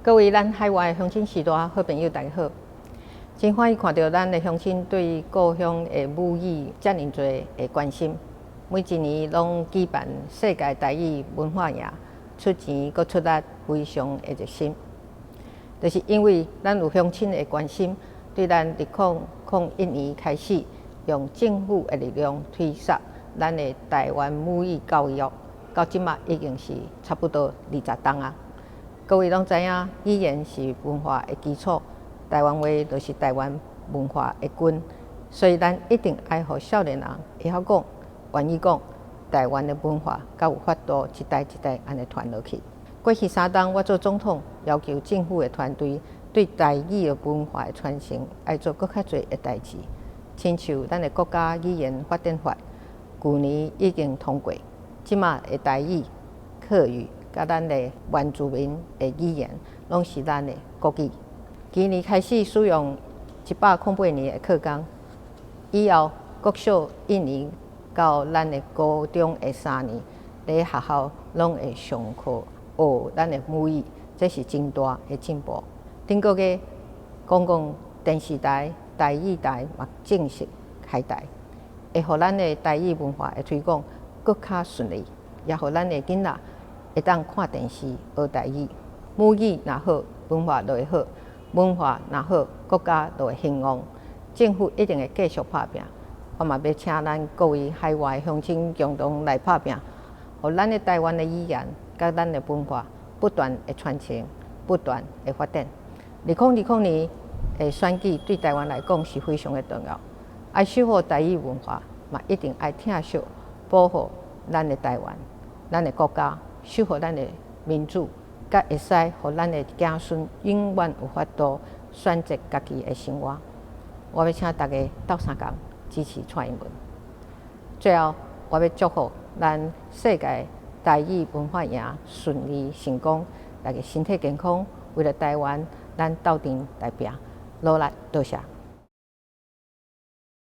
各位咱海外鄉親序大好朋友，大家好！真歡喜看著咱的鄉親對故鄉的母語遮爾濟的關心，每一年攏舉辦世界台語文化營，出錢閣出力，非常的熱心。就是因為咱有鄉親的關心，對咱2001年開始，用政府的力量推捒咱的台灣母語教育，到這馬已經是差不多20冬啊。各位攏知影，語言是文化的基礎，台灣話就是台灣文化的根，所以咱一定愛予少年人會曉講、願意講台灣的文化，才有法度一代一代按呢傳落去。過去3冬，我做總統，要求政府的團隊對台語的文化的傳承愛做閣較濟的代誌。親像咱的國家語言發展法，舊年已經通過，這馬的台語、客語佮咱的原住民的語言，攏是咱的國語。今年開始使用108年的課綱，以後國小一年到咱的高中的3年，佇學校攏會上課學咱的母語，這是真大的進步。頂個月公共電視台台語台嘛正式開台，會予咱的台語文化的推廣閣較順利，也予咱的囡仔會當看電視學台語。母語若好，文化就會好；文化若好，國家就會興旺。政府一定會繼續拍拚，我嘛欲請咱各位海外鄉親共同來拍拚，予咱的台灣的語言佮咱的文化不斷的傳承，不斷的發展。2020年的選舉對台灣來講是非常的重要，愛守護台語文化，嘛一定愛疼惜保護咱的台灣、咱的國家，守護咱的民主，才會使予咱的子孫永遠有法度選擇家己的生活。我欲請大家鬥相共支持蔡英文。最後，我欲祝福咱世界台語文化營順利成功，大家身體健康，為了台灣，咱鬥陣來拚，努力，多謝。